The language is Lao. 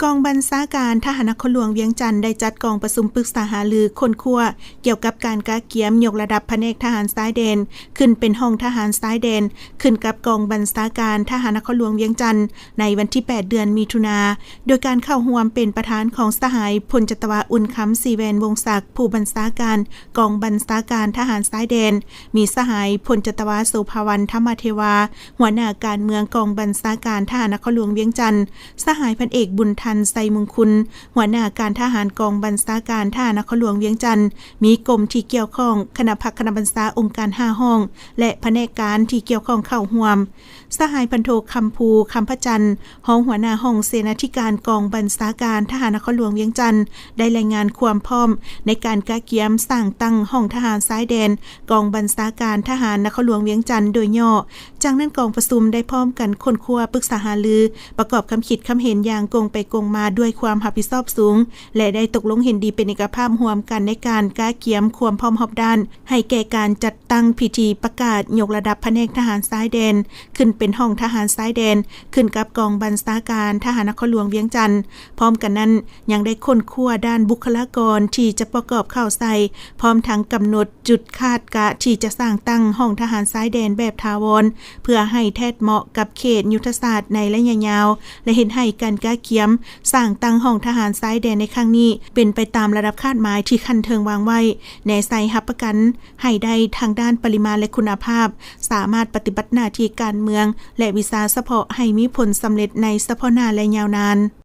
ກອງບັນຊາການທະຫານນະຄອນຫຼວງວຽງຈັນ ໄດ້ຈັດກອງປະຊຸມປຶກສາຫາລືຄົ້ນຄວ້າ ກ່ຽວກັບການກະກຽມຍົກລະດັບພະແນກທະຫານຊາຍແດນ ຂຶ້ນເປັນຫ້ອງທະຫານຊາຍແດນ ຂຶ້ນກັບກອງບັນຊາການທະຫານນະຄອນຫຼວງວຽງຈັນ ໃນວັນທີແປດ ເດືອນມິຖຸນາ, ໂດຍການເຂົ້າຮ່ວມເປັນປະທານຂອງສະຫາຍພົນຈັດຕະວາ ອຸ່ນຄຳ ສີແວນວົງສັກ ຜູ້ບັນຊາການກອງບັນຊາການທະຫານຊາຍແດນ, ມີສະຫາຍພົນຈັດຕະວາ ໂສພາວັນ ທຳມະເທວາ ຫົວໜ້າການເມືອງກອງບັນຊາການທະຫານນະຄອນຫຼວງວຽງຈັນ, ສະຫາຍພັນເອກ ບຸນທັນ ໄຊມຸງຄຸນ ຫົວໜ້າການທະຫານກອງບັນຊາການທະຫານນະຄອນຫຼວງວຽງຈັນ, ມີກົມທີ່ກ່ຽວຂ້ອງ, ຄະນະພັກຄະນະບັນຊາ, ອົງການຫ້າຫ້ອງ ແລະ ພະແນກການທີ່ກ່ຽວຂ້ອງເຂົ້າຮ່ວມ. ສະຫາຍພັນໂທ ຄຳພູ ຄຳພະຈັນ ຮອງຫົວໜ້າຫ້ອງເສນາທິການກອງບັນຊາການທະຫານນະຄອນຫຼວງວຽງຈັນ ໄດ້ລາຍງານຄວາມພ້ອມໃນການກະກຽມສ້າງຕັ້ງຫ້ອງທະຫານຊາຍແດນ ກອງບັນຊາການທະຫານນະຄອນຫຼວງວຽງຈັນໂດຍຫຍໍ້. ຈາກນັ້ນກອງປະຊຸມໄດ້ພ້ອມກັນຄົ້ນຄວ້າປຶກສາຫາລື ປະກອບຄຳຄິດຄຳເຫັນຢ່າງກົງໄປກົງມາດ້ວຍຄວາມຮັບຜິດຊອບສູງ ແລະ ໄດ້ຕົກລົງເຫັນດີເປັນເອກະພາບຮ່ວມກັນໃນການກະກຽມຄວາມພ້ອມຮອບດ້ານ ໃຫ້ແກ່ການຈັດຕັ້ງພິທີປະກາດຍົກລະດັບພະແນກທະຫານຊາຍແດນ ຂຶ້ນເປັນຫ້ອງທະຫານຊາຍແດນ ຂຶ້ນກັບກອງບັນຊາການທະຫານນະຄອນຫຼວງວຽງຈັນ. ພ້ອມກັນນັ້ນ ຍັງໄດ້ຄົ້ນຄວ້າດ້ານບຸກຄະລາກອນທີ່ຈະປະກອບເຂົ້າໃສ່ ພ້ອມທັງກຳນົດຈຸດຄາດກະທີ່ຈະສ້າງຕັ້ງຫ້ອງທະຫານຊາຍແດນແບບຖາວອນ ເພື່ອໃຫ້ແທດເໝາະກັບເຂດຍຸດທະສາດໃນໄລຍະຍາວ ແລະ ເຮັດໃຫ້ການກະກຽມສ້າງຕັ້ງຫ້ອງທະຫານຊາຍແດນໃນຄັ້ງນີ້ ເປັນໄປຕາມລະດັບຄາດໝາຍທີ່ຂັ້ນເທິງວາງໄວ້, ແນໃສ່ຮັບປະກັນ ໃຫ້ໄດ້ທັງດ້ານປະລິມານ ແລະ ຄຸນນະພາບ, ສາມາດປະຕິບັດໜ້າທີ່ການເມືອງ ແລະ ວິຊາສະເພາະໃຫ້ມີຜົນສຳເລັດໃນສະເພາະໜ້າ ແລະ ຍາວນານ.